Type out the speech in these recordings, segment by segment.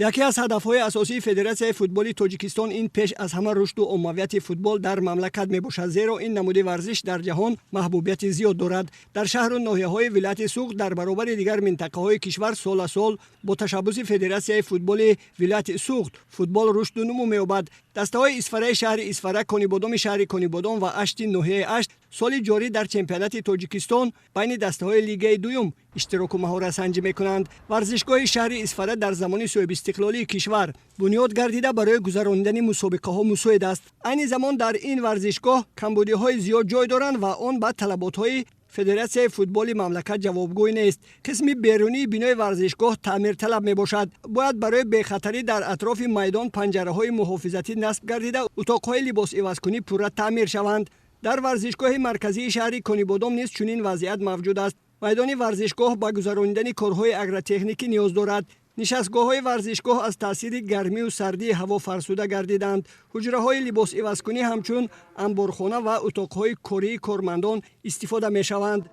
Яке аз ҳадафҳои асосии Федератсияи футболи Тоҷикистон ин пеш аз ҳама рушду оммавияти футбол дар мамлакат мебошад, зеро ин намуди варзиш дар ҷаҳон маҳбубияти зиёд дорад. Дар шаҳру ноҳияҳои вилояти Суғд дар баробари дигар минтақаҳои кишвар сола сол бо ташаббуси Федератсияи футболи вилояти Суғд футбол рушду нумӯ меёбад. Дастаҳои Исфараи шаҳри Исфара, Конибодоми шаҳри Конибодом ва Ашти ноҳияи Ашт соли ҷорӣ дар чемпионати Тоҷикистон байни дастаҳои лигаи дуюм иштироку маҳоратсанҷӣ мекунанд. Варзишгоҳи шаҳри Исфара дар замони соҳибистиқлолии кишвар бунёд гардида, барои гузаронидани мусобиқаҳо мусоид аст. Айни замон дар ин варзишгоҳ камбудиҳои зиёд ҷой доранд ва он ба талаботҳои Федератсияи футболи мамлакат ҷавобгӯй нест. Қисми берунии бинои варзишгоҳ таъмирталаб мебошад. Бояд барои бехатарӣ дар атрофи майдон панҷараҳои муҳофизатӣ насб гардида, утоқҳои либосивазкунӣ пурра таъмир шаванд. Дар варзишгоҳи марказии шаҳри Конибодом низ чунин вазъият мавҷуд аст. Майдони варзишгоҳ ба гузаронидани корҳои агротехникӣ ниёз дорад. Нишастгоҳҳои варзишгоҳ аз таъсири гармию сардии ҳаво фарсуда гардиданд. Ҳуҷраҳои либосивазкунӣ ҳамчун анборхона ва утоқҳои кории кормандон истифода мешаванд.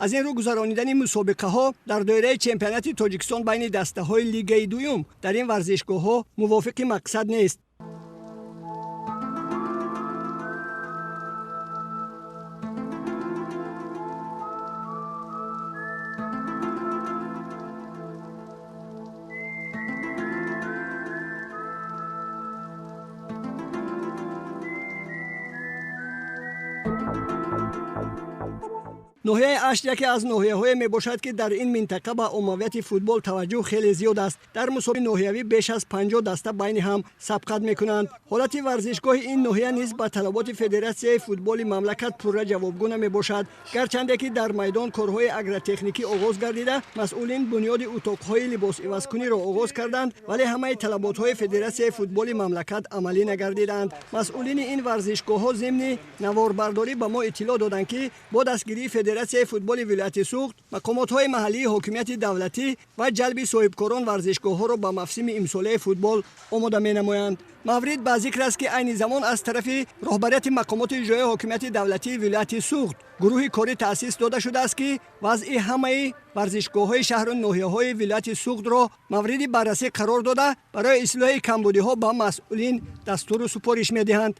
Аз ин рӯ гузаронидани мусобиқаҳо дар доираи чемпионати Тоҷикистон байни дастаҳои лигаи дуюм дар ин варзишгоҳҳо мувофиқи мақсад нест. Ноҳияи Ашт яке аз ноҳияҳое мебошад, ки дар ин минтақа ба оммавияти футбол таваҷҷӯҳ хеле зиёд аст. Дар мусобиқаи ноҳиявӣ беш аз 50 даста байни ҳам сабқат мекунанд. Ҳолати варзишгоҳи ин ноҳия низ ба талаботи Федератсияи футболи мамлакат пурра ҷавобгӯ намебошад. Гарчанде ки дар майдон корҳои агротехникӣ оғоз гардида, масъулин бунёди утоқҳои либосивазкуниро оғоз карданд, вале ҳамаи талаботҳои Федератсияи футболи мамлакат амалӣ нагардиданд. Масъулини ин варзишгоҳҳо зимни наворбардорӣ ба мо иттилоъ доданд, ки бо дастгирии Федератсияи футболи вилояти Суғд, мақомотҳои маҳаллии ҳокимияти давлатӣ ва ҷалби соҳибкорон варзишгоҳҳоро ба мавсими имсолаи футбол омода менамоянд. Маврид ба зикр аст, ки айни замон аз тарафи роҳбарияти мақомоти иҷроияи ҳокимияти давлатии вилояти Суғд гурӯҳи корӣ таъсис дода шудааст, ки вазъи ҳамаи варзишгоҳҳои шаҳру ноҳияҳои вилояти Суғдро мавриди баррасӣ қарор дода, барои ислоҳи камбудиҳо ба масъулин дастуру супориш медиҳанд.